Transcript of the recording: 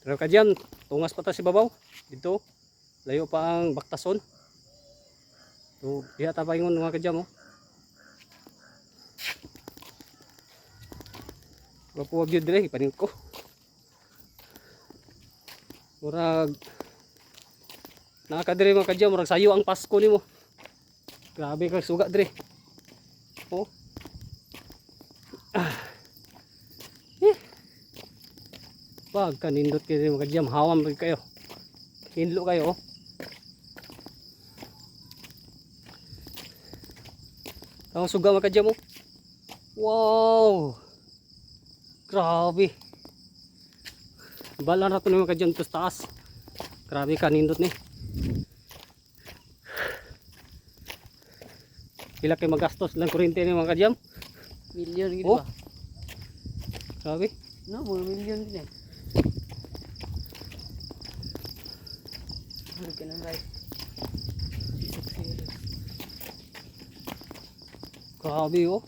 Pero ka-jam, tungas pa ta sa ibabaw. Dito, layo pa ang baktason. So, diha ta paingon, mga ka-jam, oh. Wapo gyud dire ipanin ko. Murag naa ka dire, mga ka-jam, murag sayo ang Pasko nimo. Grabe ka suga dire. Oh. Ah. Eh. Pag kanindot kayo, mga ka-jam, hawam pag kayo. Hinlo kayo, oh. Ang suga, mga ka-jam, oh. Wow! Grabe. Bala na ito mga ka-jam to sa taas. Grabe kanindot ni. Pila kay magastos lang kuryente ni, mga ka-jam? Milyon gid Oh. ba? Grabe. No, mga milyon din eh. Ano ka ng right? Sisok series. Grabe, oh.